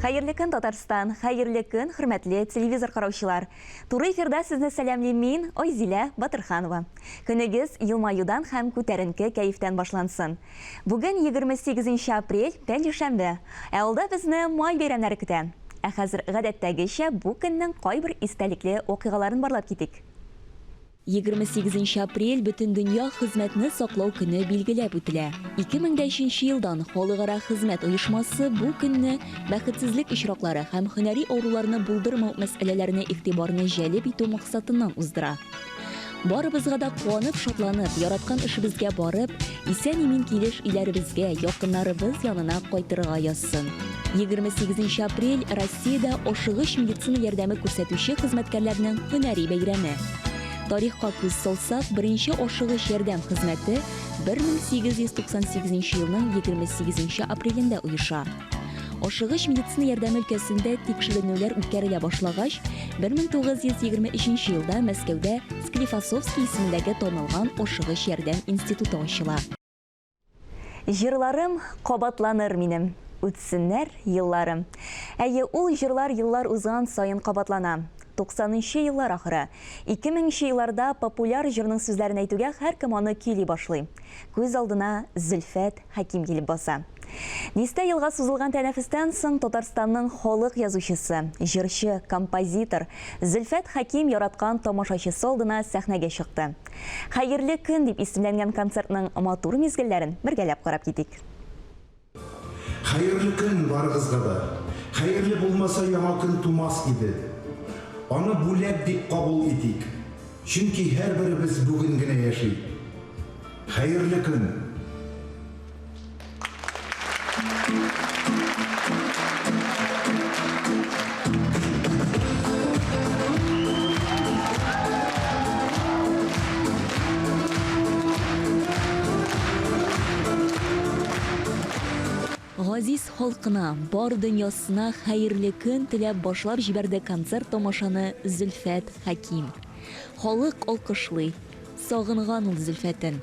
Хәерле көн, Татарстан! Хәерле көн, хөрмәтле телевизор караучылар! Туры эфирда сезне сәламлим мин, Айзилә Батырханова. Көнегез елмаюдан һәм күтәренке кәефтән башлансын. Бүген 28 нче апрель, пәнҗешәмбе. Ә алда безне май бәйрәмнәре көтә. Ә хәзер гадәттәгечә бу көннең кайбер истәлекле вакыйгаларын барлап китик. 28 нче апрель Бөтендөнья хезмәтне саклау көне билгеләп үтелә. 2003 нче елдан Халыкара хезмәт оешмасы бу көнне бәхетсезлек очраклары һәм һөнәри авыруларны булдырмау мәсьәләләренә игътибарны җәлеп итү максатыннан уздыра. Барыбызга да куанып-шатланып, яраткан эшебезгә барып, исән-имин килеш өйләребезгә, якыннарыбыз янына кайтырга язсын. 28 нче апрель, Россиядә ашыгыч медицина ярдәме күрсәтүче хезмәткәрләрнең һөнәри бәйрәме. Тарихка күз салсак, беренче ашыгыч ярдәм хезмәте 1898 нче елның 28 нче апрелендә оеша. Ашыгыч медицина ярдәме өлкәсендә тикшеренүләр үткәрелә башлагач, 1923 елда Мәскәүдә Склифосовский исемендәге танылган ашыгыч ярдәм институты ачыла. Җырларым кабатланыр минем, үтсеннәр елларым. Әйе, ул җырлар еллар узган саен кабатлана. Туксанынчы еллар ахыры, икемеңче елларда популяр җырның сүзләрен әйтүгә һәркем аны көйли башлый. Күз алдына Зөлфәт Хәким килеп баса. Дистә елга сузылган тәнәфестән соң Татарстанның халык язучысы, җырчы, композитор Зөлфәт Хәким яраткан тамашачысы алдына сәхнәгә чыкты. Хәерле көн дип исемләнгән концертның матур мизгелләрен бергәләп карап китик. Хәерле көн барыгызга да! Хәерле булмаса яңа көн тумас иде. Аны бүләк дип кабул итик. Чөнки һәрберебез бүген генә яши. Хәерле көн! Газиз халкына, бар дөньясына хәерле көн теләп башлап җибәрде концерт-тамашаны Зөлфәт Хәким. Халык алкышлый. Сагынган ул Зөлфәтен.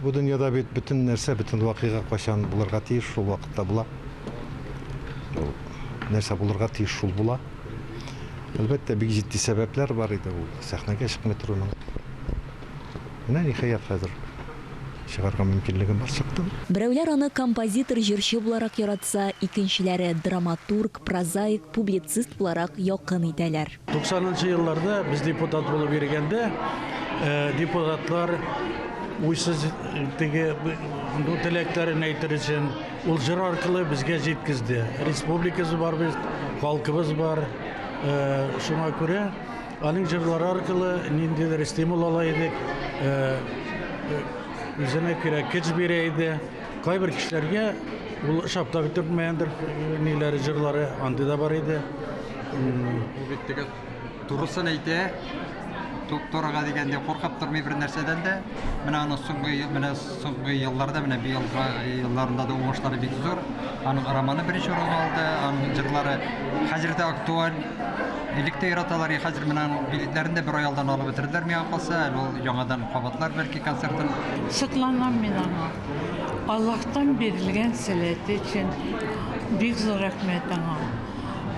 Бу дөньяда бит бөтен нәрсә, бөтен вакыйга кайчан булырга тиеш, шул вакытта була. Ул нәрсә булырга тиеш, шул була. Әлбәттә, бик җитди сәбәпләр бар иде ул сәхнәгә чыкмый торуның. Менә ниһаять хәзер чыгарга мөмкинлегем бар, чыктым. Берәүләр аны композитор-җырчы буларак яратса, икенчеләре драматург, прозаик, публицист буларак якын итәләр. Туксанынчы елларда без депутат булып йөргәндә, депутатлар уйсыз теге ну, теләкләрен әйтер өчен ул җыр аркылы безгә җиткезде. Республикабыз бар бит, халкыбыз бар. Шуңа күрә Аның җырлары аркылы ниндидер стимул ала идек, үзенә күрә көч бирә иде. Кайбер кешеләргә ул ошап та бетермәгәндер, ниләре, җырлары, андый да бар иде. Ул бит теге турысын әйтә, туп-турыга дигәндә куркып тормый бер нәрсәдән дә. Менә аның соңгы, менә соңгы елларда, менә быелгы елларында да уңышлары бик зур. Аның романы беренче урын алды, аның җырлары хәзер дә актуаль. Элек тә яраталар, и хәзер менә аның билетләрен дә бер ай алдан алып бетерделәр миңа калса, әле ул яңадан кабатлар бәлки концертын. Сокланам мин аңа. Аллаһтан бирелгән сәләте өчен бик зур рәхмәт аңа.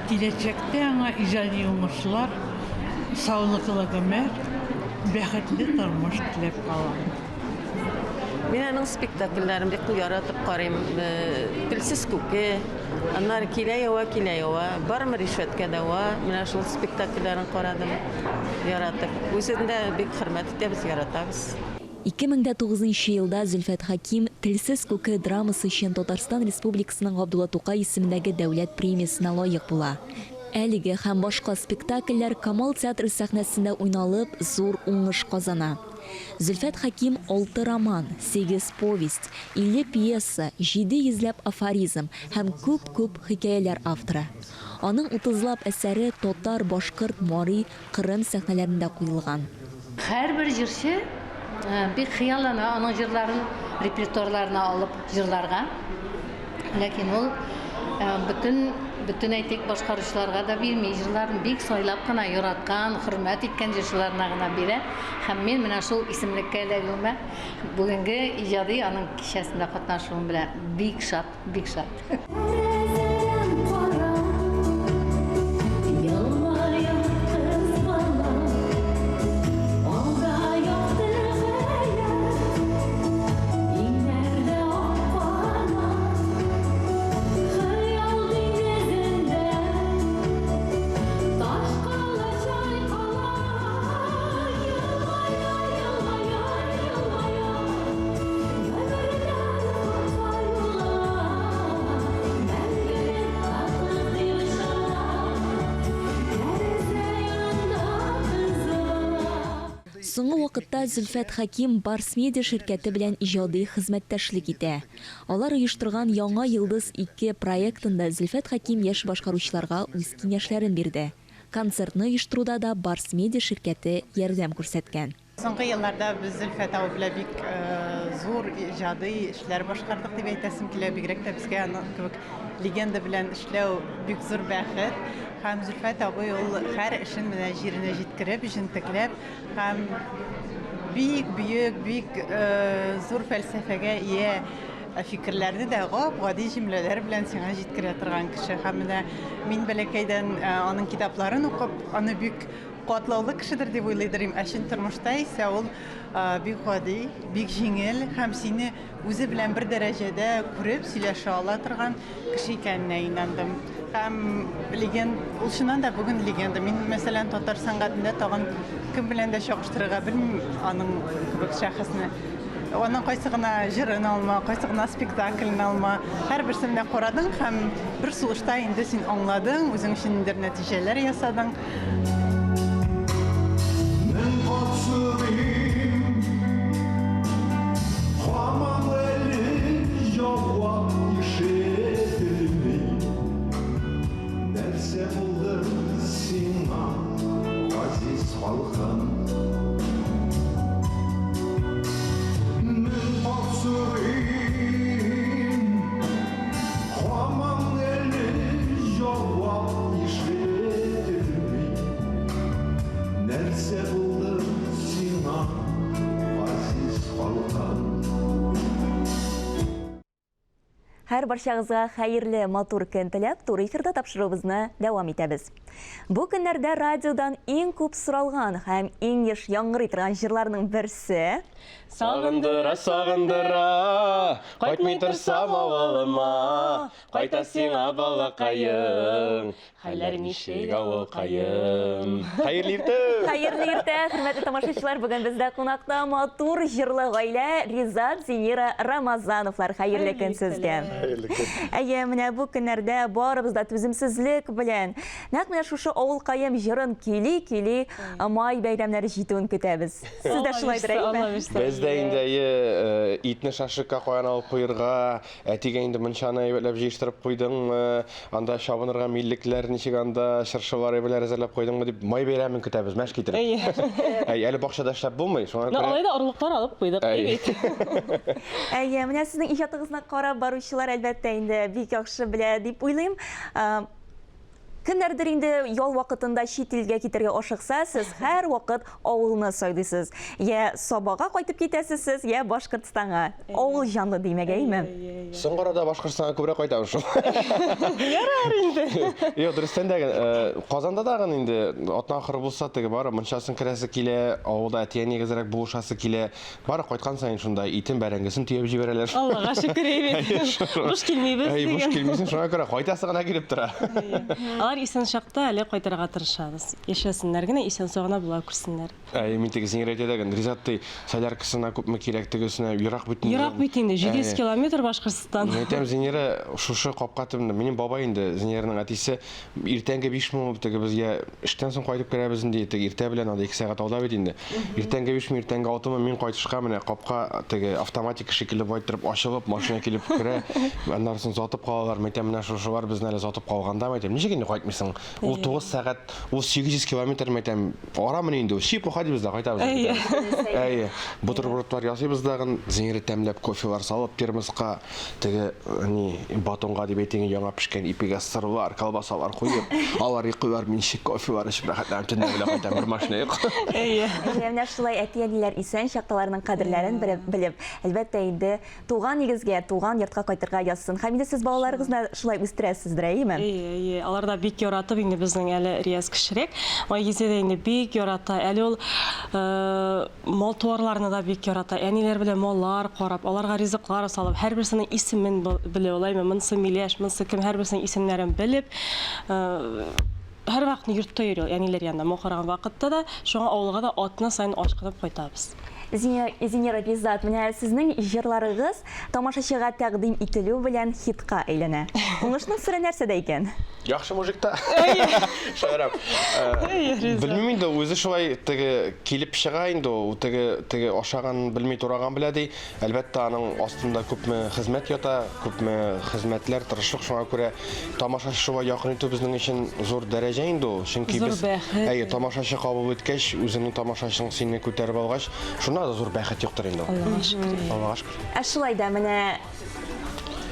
Киләчәктә аңа иҗади уңышлар, саулыклы гомер, бәхетле тормыш теләп калам. Мин аның спектакльләрен бик яратып карыйм. Телсез күке, аннары Килә ява, килә ява, Бармы ришвәткә дәва? Менә шул спектакльләрен карадым, яратып. Үзен дә бик хөрмәт итәбез, яратабыз. 2009 нчы елда Зөлфәт Хәким Телсез күке драмасы өчен Татарстан Республикасының Габдулла Тукай исемендәге дәүләт премиясенә лаек була. Әлеге һәм башка спектакльләр Камал театры сәхнәсендә уйналып, зур уңыш казана. Зөлфәт Хәким алты роман, сигез повесть, 50 пьеса, җиде йөзләп афоризм һәм күп-күп хикәяләр авторы. Аның утызлап әсәре татар, башкорт, мари, кырым сәхнәләрендә куелган. Һәрбер җырчы бик хыяллана аның җырларын репертуарларына алып җырларга. Ләкин ул бөтен бөтен әйтик башкаручыларга да бирми җырларын, бик сайлап кына, яраткан, хөрмәт иткән җырчыларына гына бирә. Һәм мин менә шул исемлеккә эләгүемә, бүгенге иҗади аның кичәсендә катнашуым белән бик шат. Бик шат. Тәрәзәдән кара, елмая кыз бала. Алда якты хәят, иңнәрдә ак канат. Хыял диңгезендә таш кала чайкала. Елмая, елмая, елмая. Соңгы вакытта Зөлфәт Хәким Барс Медиа ширкәте белән иҗади хезмәттәшлек итә. Алар оештырган Яңа йолдыз 2 проектында Зөлфәт Хәким яшь башкаручыларга үз киңәшләрен бирде. Концертны оештыруда да Барс Медиа ширкәте ярдәм күрсәткән. Соңгы елларда без Зөлфәт абый белән бик зур иҗади эшләр башкардык дип әйтәсем килә. Бигрәк тә безгә аның кебек легенда белән эшләү бик зур бәхет. Һәм Зөлфәт абый ул һәр эшен менә җиренә җиткереп, җентекләп һәм бик бөек, бик зур фәлсәфәгә ия фикерләрне дә гап-гади җөмләләр белән сиңа җиткерә торган кеше. Һәм менә мин бәләкәйдән аның китапларын укып, аны бик Катлаулы кешедер дип уйлыйдыр идем, ә чын тормышта исә ул бик гади, бик җиңел һәм сине үзе белән бер дәрәҗәдә күреп сөйләшә ала торган кеше икәненә инандым. Һәм леген, ул чыннан да бүген легенда. Мин, мәсәлән, татар сәнгатендә тагын кем белән дә чагыштырырга белмим аның кебек шәхесне. Аның кайсы гына җырын алма, кайсы гына спектаклен алма, һәрберсен менә карадың һәм бер сулышта инде син аңладың, үзең өчен ниндидер нәтиҗәләр ясадың. Мең кат сорыйм, һаман әле җавап ишетелми. Нәрсә булды сиңа, газиз халкым? Мең кат сорыйм, һаман әле җавап ишетелми. Нәрсә булды сиңа, газиз халкым? Һәр барчагызга хәерле, матур көн теләп, туры эфирда тапшыруыбызны дәвам итәбез. Бу көннәрдә радиодан иң күп соралган һәм иң еш яңгырый торган җырларның берсе Сагындыра, сагындыра, кайтмый торсам авылыма, кайта сиңа балакаем, Хәлләр ничек, авылкаем? Хәерле иртә! Хәерле иртә, хөрмәтле тамашачылар! Бүген бездә кунакта матур җырлы гаилә Ризат, Зинира Рамазановлар. Хәерле көн сезгә! Хәерле көн! Әйе, менә бу көннәрдә барыбыз да түземсезлек белән нәкъ менә шушы Авылкаем җырын көйли-көйли май бәйрәмнәре җитүен көтәбез. Сез дә шулайдыр, әйеме? Без дә инде, әйе, итне шашлыкка каян алып куерга, Әтигә инде мунчаны әйбәтләп җыештырып куйдыңмы, анда чабынырга миллекләр ничек анда, чыршылар әйберләр әзерләп куйдыңмы дип май бәйрәмен көтәбез, мәш китереп. Әйе. Әй, әле бакчада эшләп булмый, шуңа Ну, күрә. алай да орлыклар алып куйдык, Әй. бит. Әйе, менә сезнең иҗатыгызны карап баручылар, әлбәттә, инде бик яхшы белә дип уйлыйм. Кемнәрдер инде ял вакытында чит илгә китәргә ашыкса, сез һәрвакыт авылны сайлыйсыз. Йә Сабага кайтып китәсез сез, йә Башкортстанга. Авыл җанлы димәк, әйеме? Соңгы арада Башкортстанга күбрәк кайтабыз шул. Ярар инде. Юк, дөрестән дә, э, Казанда тагын инде атна ахыры булса, теге бары мунчасын керәсе килә, авылда әти-әнигә әзрәк булышасы килә. Бары кайткан саен шунда итен, бәрәңгесен төяп җибәрәләр. Аллага шөкер, әйбәт. Буш килмибез Әй, буш дигән. килмисең, шуңа күрә кайтасы гына килеп тора. Алар исән чакта әле кайтырга тырышабыз. Яшәсеннәр генә, исән-сау гына була күрсеннәр. Әй, мин теге сиңа әйтә дә, Ризат ди, соляркасына күпме кирәк, тегесенә ерак бит инде. Ерак бит инде, 700 километр Башкортстан. Мин әйтәм, Зинира, шушы капка төбендә, минем бабай инде, Зинираның әтисе, Иртәнге бишме ул теге безгә эштән соң кайтып керәбез инде, теге иртә белән анда 2 сәгать алда бит инде. Иртәнге бишме, иртәнге алтымы мин кайтышка менә капка теге автоматика шикелле болай торып ачылып, машина килеп керә. Аннары соң озатып калалар. Мәйтәм, менә шушылар безне әле озатып калганда, мәйтәм, ничек инде кайтмый? кайтмыйсың? Ул 9 сәгать, ул 800 километр мәйтәм, арамыни инде ул? Чепуха дибез дә кайтабыз. Әйе. Әйе. Бутербродлар ясыйбыз дагын, зиңре тәмләп кофелар салып термоска, теге ни батонга дип әйтик, яңа пешкән ипигә сырлар, колбасалар куеп, алар йоклыйлар, мин чик кофелар эчеп рәхәтләнеп төнлә белән кайтам, бер машина юк. Әйе. Менә шулай әти-әниләр исән чакта аларның кадерләрен белеп, әлбәттә инде, Туган нигезгә, туган йортка кайтырга язсын. Һәм инде сез балаларыгызны шулай үстерәсездер, әйеме? Әйе, әйе. Алар да бик яратып, инде безнең әле Рияз кечерәк. Айгизә дә инде бик ярата. Әле ул мал-туарларны да бик ярата. Әниләр белән маллар карап, аларга ризыклар салып, һәрберсенең исемен белә ул, әйеме? Монысы Миләш, монысы кем, һәрберсенең исемнәрен белеп, һәрвакытны йортта йөри ул, әниләр янында. Мал караган вакытта да, шуңа авылга да атна саен ашкынып кайтабыз. Зинира Ризат, менә сезнең җырларыгыз тамашачыга тәкъдим ителү белән хитка әйләнә. Уңышның сере нәрсәдә икән? Яхшы мужикта. Шаярам. Белмим инде, үзе шулай теге килеп чыга инде ул, теге теге ашаган белми тураган белә ди. Әлбәттә, аның астында күпме хезмәт ята, күпме хезмәтләр, тырышлык, шуңа күрә тамашачы шулай якын итү безнең өчен зур дәрәҗә инде ул. Чөнки Зур без, бәхет. әйе, тамашачы кабул иткәч, үзеңнең тамашачың сине күтәреп алгач, шуннан да зур бәхет юктыр инде ул. Аллага шөкер. әйе. Аллага шөкер. Ә шулай да менә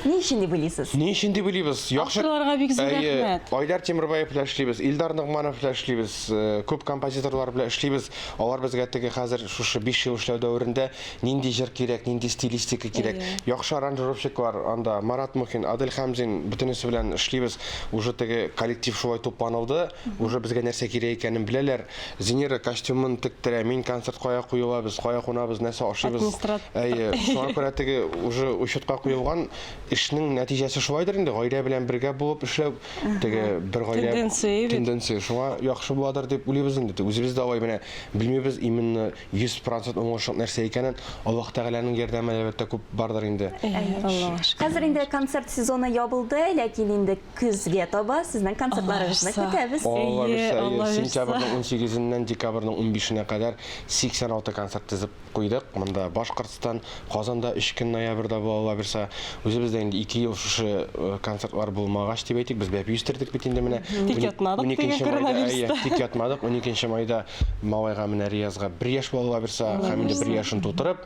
ни өчен дип уйлыйсыз? Ни өчен дип уйлыйбыз? Яхшы. Авторларга бик зур Әйе, рәхмәт. Айдар Тимербаев белән эшлибез, Илдар Ногманов белән эшлибез, э, күп композиторлар белән эшлибез. Алар безгә теге хәзер шушы 5 ел эшләү дәверендә Нинди җыр кирәк, нинди стилистика кирәк. Яхшы аранжировщиклар анда, Марат Мухин, Адель Хәмзин, бөтенесе белән эшлибез. Уже теге коллектив шулай тупланылды, уже безгә нәрсә кирәк икәнен беләләр. Зинира костюмын тектерә, мин концерт кая куела, без кая кунабыз, нәрсә ашыйбыз. Администратор. Әйе, шуңа күрә теге уже учетка куелган эшнең нәтиҗәсе шулайдыр инде, гаилә белән бергә булып эшләү, теге бер гаилә Тенденция бит. Тенденция шуңа яхшы буладыр дип уйлыйбыз инде. Үзебез дә алай менә белмибез именно 100% уңышлык нәрсә икәнен, Аллаһ Тәгаләнең ярдәме, әлбәттә, күп бардыр инде. Әйе, Аллага шөкер. Хәзер инде концерт сезоны ябылды, ләкин инде көзгә таба сезнең концертларыгызны көтәбез. Алла бирсә, әйе, сентябрьнең унсигезеннән декабрьнең унбишенә кадәр 86 концерт тезеп куйдык. Монда Башкортстан, Казанда өч көн ноябрьдә була, Алла бирсә. Үзебез дә инде ике ел шушы концертлар булмагач дип әйтик, без бәпи үстердек бит инде менә. Тик ятмадык дигән коронавируста. Тик ятмадык. 12 майда малайга менә Риязга бер яшь була, Алла бирсә, һәм инде бер яшен тутырып,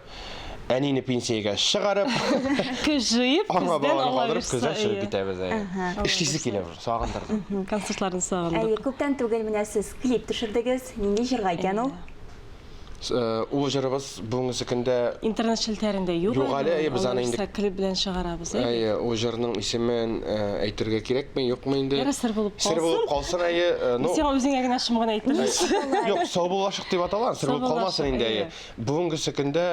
әнине пенсиягә чыгарып, көз җыеп, аңа көздән баланы Алла калдырып, бирсә, көздән чыгып әйе. китәбез. Әйе. Эшлисе килә уже, сагындырды. Концертларны сагындык. Әйе, күптән түгел менә сез клип төшердегез. Нинди җырга икән ул? Э, ул җырыбыз бүгенге көндә интернет челтәрендә юк. Юк әле, әйе, без аны инде клип белән чыгарабыз. Әйе, ул җырның исемен э, әйтергә кирәкме, юкмы инде? Яра сер булып калсын. Сер булып калсын, әйе. Э, ну, Сиңа үзеңә генә шым гына әйтербез. Юк, саубуллашык дип атала, сер булып калмасын инде, әйе. Бүгенге көндә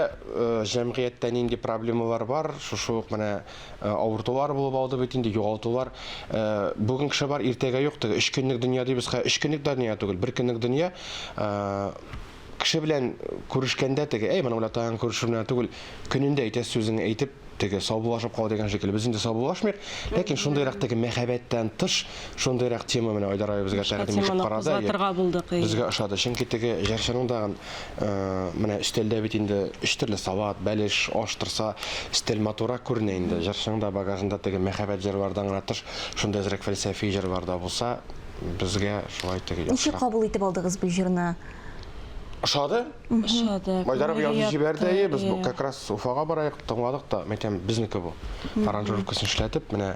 җәмгыятьтә нинди проблемалар бар, шушы ук менә авыртулар булып алды бит инде, югалтулар. Бүген кеше бар, иртәгә юк, теге өч көнлек дөнья дибез, хәер, өч көнлек дә дөнья түгел, бер көнлек дөнья. Кеше белән күрешкәндә теге, әй, моның белән тагын күрешер генә түгел, көнендә әйтәсе сүзеңне әйтеп, теге саубуллашып кал дигән шикелле. Без инде саубуллашмыйк, ләкин шундыйрак теге мәхәббәттән тыш, шундыйрак тема менә Айдар абый безгә тәкъдим итеп карады. Кузгатырга булдык. Безгә ошады. Чөнки теге җырчының тагын менә өстәлдә бит инде өч төрле салат, бәлеш, аш торса, өстәл матуррак күренә инде. Җырчының да багажында теге мәхәббәт җырлардан гына тыш, шундый әзрәк фәлсәфи җырлар да булса, безгә шулай теге Ничек яхшырак. кабул итеп алдыгыз бу җырны? Ошады. Ошады. Айдар абый Күңелгә язып җибәрде, ятты, әйе, без бу иә. как раз Уфага бараек, тыңладык та, мәйтәм, безнеке бу. Аранжировкасын эшләтеп, менә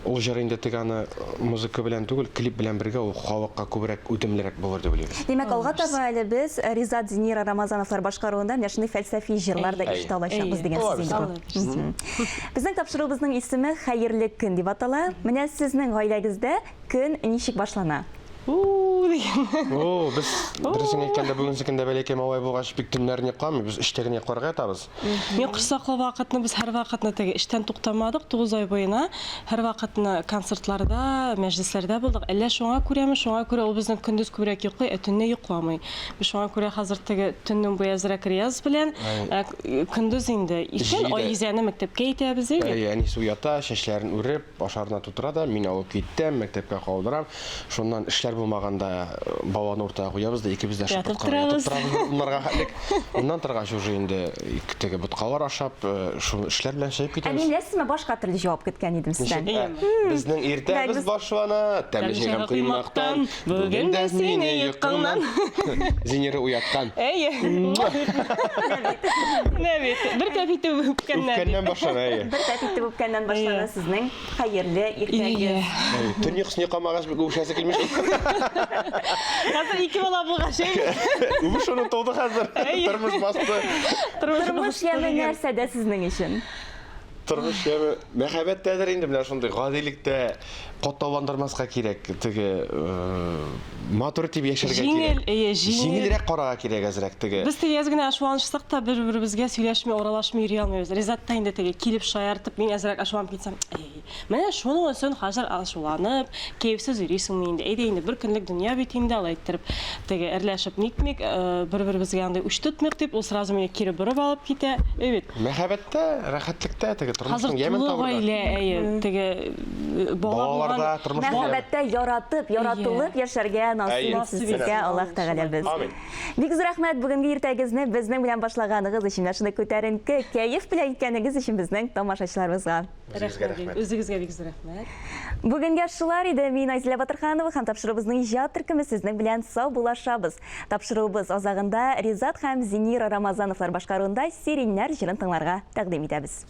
ул җыр инде теге аны музыка белән түгел, клип белән бергә ул халыкка күбрәк үтемлерәк булыр дип уйлыйбыз. Димәк, алга таба әле без Ризат, Зинира Рамазановлар башкаруында менә шундый фәлсәфи җырлар да Әйе. ишетә алачакбыз Әйе. дигән сүз инде бу. Алла бирсә. Безнең тапшыруыбызның исеме Хәерле көн дип атала. Менә сезнең гаиләгездә Көн ничек башлана? У-у-у дигән. О, без дөресен әйткәндә, бүгенге көндә бәләкәй малай булгач, бик төннәрен йокламый. Без өчтә генә йокларга ятабыз. Мин корсаклы вакытны без һәрвакытны теге эштән туктамадык, 9 ай буена һәрвакытны концертларда, мәҗлесләрдә булдык. Әллә шуңа күрәме, шуңа күрә ул безнең көндез күбрәк йоклый, ә төнлә йокламый. Без шуңа күрә хәзер теге төннең буе әзрәк Рияз белән, ә көндез инде иртән Айгизәне мәктәпкә илтәбез, әйе. Әйе, әнисе уята, чәчләрен үреп, Ашарына тутыра да, мин алып китәм, мәктәпкә калдырам. Шуннан эшләр булмаганда баланы уртага куябыз да икебез дә Ятып шыпырт кына ятып торабыз. торабыз уннарга хәтлек. Уннан торгач уже инде теге боткалар ашап, шул эшләр белән чыгып Ә китәбез. мин беләсезме, башка төрле җавап көткән идем сездән. Ничек? Ә, Безнең иртәбез башлана, тәмле чәй һәм коймактан. Бүген дә сине йокыңнан Зинира уяткан. Әйе. Менә бит. Бер тәп итеп үпкәннән. Үпкәннән башлана, әйе. Бер тәп итеп үпкәннән башлана сезнең хәерле иртәгез. Төн йокысын йокламагач, бик үбешәсе килми шул. Хәзер ике бала булгач, әйе. Үбеш онытылды хәзер. Тормыш басты. Тормыш яме нәрсәдә сезнең өчен? Тормыш яме мәхәббәттәдер инде, менә шундый гадилектә катлауландырмаска кирәк, теге матур итеп яшәргә кирәк. Җиңел, әйе, җиңел. Җиңелрәк карарга кирәк әзрәк теге. Без теге әз генә ачуланышсак та бер-беребезгә сөйләшми, аралашмый йөри алмыйбыз. Ризат та инде теге килеп шаяртып, мин әзрәк ачуланып китсәм, әй, менә шуның өчен хәзер ачуланып, кәефсез йөрисеңме инде? Әйдә инде, бер көнлек дөнья бит инде, алай иттереп, теге әрләшеп нитмик, бер-беребезгә андый үч тотмыйк дип, ул сразу мине кире борып алып китә. Әй бит. Мәхәббәттә, рәхәтлектә теге Хәзер тормышның ямен тулы табырга. гаилә, әйе, теге бала булган. Балаларда тормышның яме. Мәхәббәттә яратып, яратылып яшәргә насыйп итсен сезгә Аллаһ Тәгаләбез. Амин. Бик зур рәхмәт бүгенге иртәгезне безнең белән башлаганыгыз өчен, менә шундый күтәренке кәеф белән иткәнегез өчен безнең тамашачыларыбызга. Үзегезгә рәхмәт. Үзегезгә бик зур рәхмәт. Бүгенгә шулар иде. Мин Айзилә Батырханова һәм тапшыруыбызның иҗат төркеме сезнең белән саубуллашабыз. Тапшыруыбыз азагында Ризат һәм Зинира Рамазановлар башкаруында Сиреньнәр җырын тыңларга тәкъдим итәбез.